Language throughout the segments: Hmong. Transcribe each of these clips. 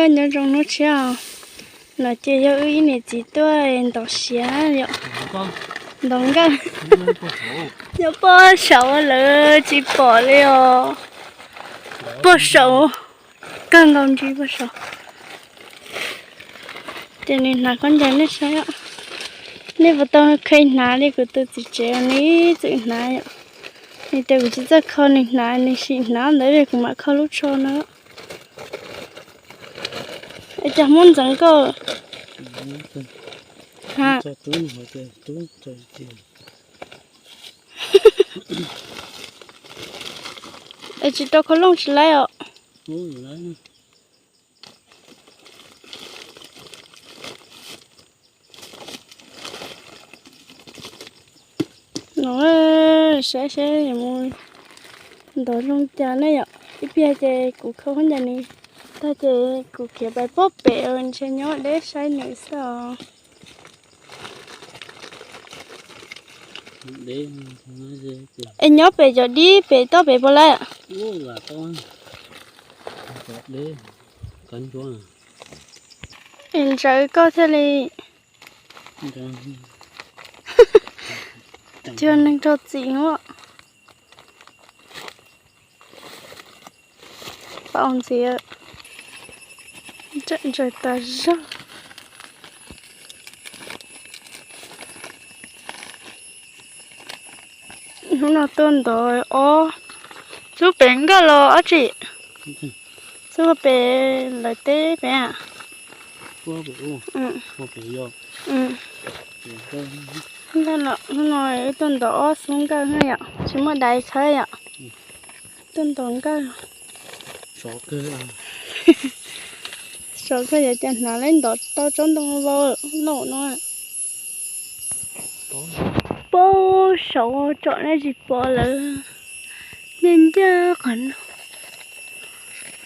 Nyob zoo hnub tshiab os, no ces yog wb ib niam txiv tuaj ntov siav yom, ntov nkawj. Yog poj saud lawv tsis pom li os. Poj saud, kawg nkaus ntsib poj saud. Ces nws hnav khaub ncaws nej saib os. Nej puas tau kheev hnav li kuv tus txiv tsev nws txawm hnav yom. Nws tias kuv tsis txawj kho nws hnav, nws sim hnav ntawd kuv mam kho lub tsho no. Es cas Hmoob ntxeev koj? Ha, es tsis rau khau looj tsis laib os. No, saib seb mus ntov zoo cas ne yom. Ib pliag ces kuv kho khaub ncaws nws tag ces kuv khiav pais pob pem ntshe nyob deb saib nws xwb os. Es nyob pem cov dib pem toj pem puas laib? Es ntsaws koj thiaj li cuag neeg raug txim ua. Paus ntxiv, ntsaws tas zog. Hnub no tuaj ntov ob, xub pem nkawj los ob tsi, xub pem lawv teb pem. Hnub no wb tuaj ntov ob xub nkawj yom, tsis muaj dais tshawb yom. Tuaj ntov nkawj. Saum koj yuav cas hnav lawv ntov tau tsob ntoo vau loj no. Pab saum tsom nej tsis pom lawm. Ncaj ncaj qhov no,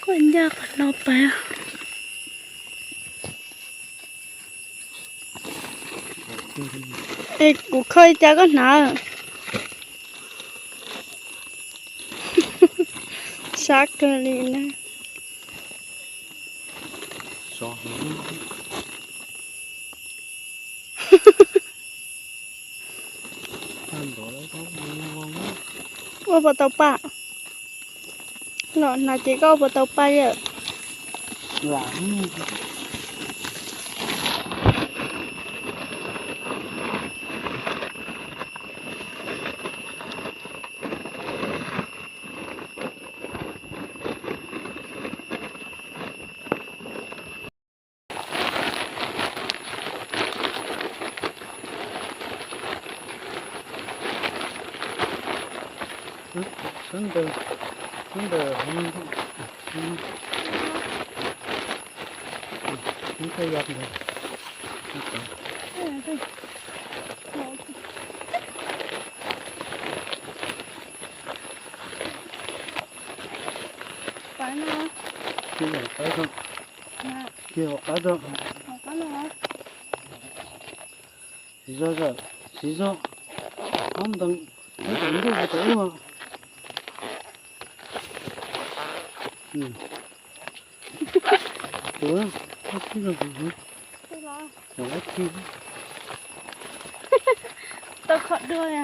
koj ncaj qhov no pab. Es kuv kho li cas koj hnav? Sab kawg li na. Ua puas tau paj? Los hnav ces koj ua puas tau paj li? Siv zog, siv zog, ob ntees, ob ntees ntuj tau ub. Tus, tus, tus, tau kho dua.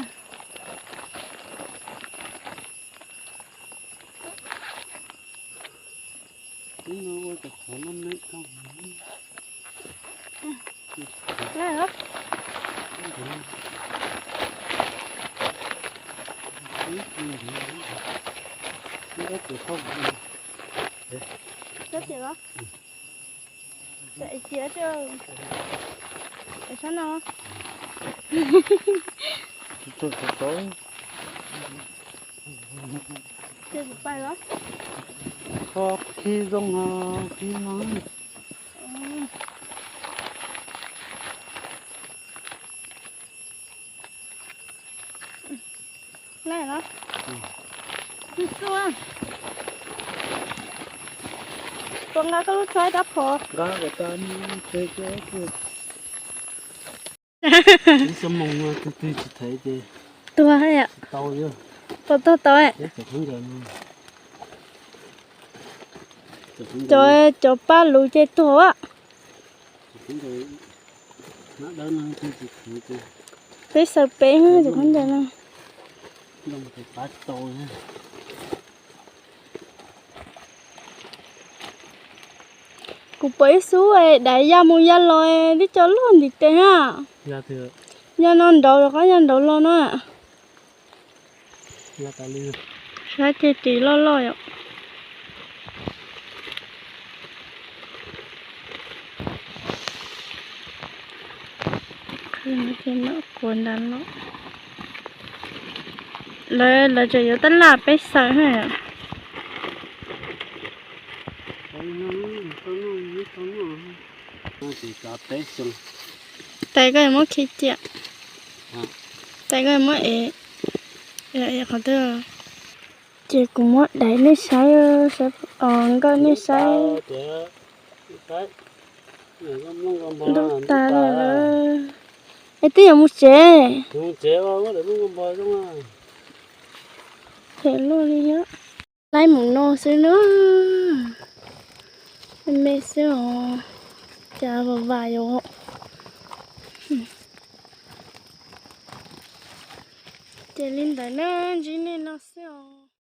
Ib no ua cov qhov no me tau. Tab tis los, cia sab no. Cia kuv pais los. Kho khi zoo hos khi no. Laij los? Xub, puas nqa koj lub tsho rab phom? Nqa kom tas, tseg tseg. Ib xuab moos no twg twg tsis thev ces tuag yom. Tau, puas tuag tau? Peb cov khaub ncaws no. Cov, cov paj lus ces tuag. Peb xaws peb cov khaub ncaws no. Kuv pom ib xub daiv ya mus ya los twb cov loj ntim tes na. Ya no nraud los qab ya nraud los no. Saib tej ris loj loj yom. Kuv nta los, lawv tseem yuav tab laj peb xaws na. Tais koj muab khi cia, tais koj muab ev qhov twg. Ces kuv muab daiv nej saib, nkawd nej saib. Ntub tas lawm. Es twb yuav mus tsev. Phem luaj li thiab. Laib mus no xwb na. Me xwb os. Cas vam vam yom. Ces li ntawd na, ntsib nej no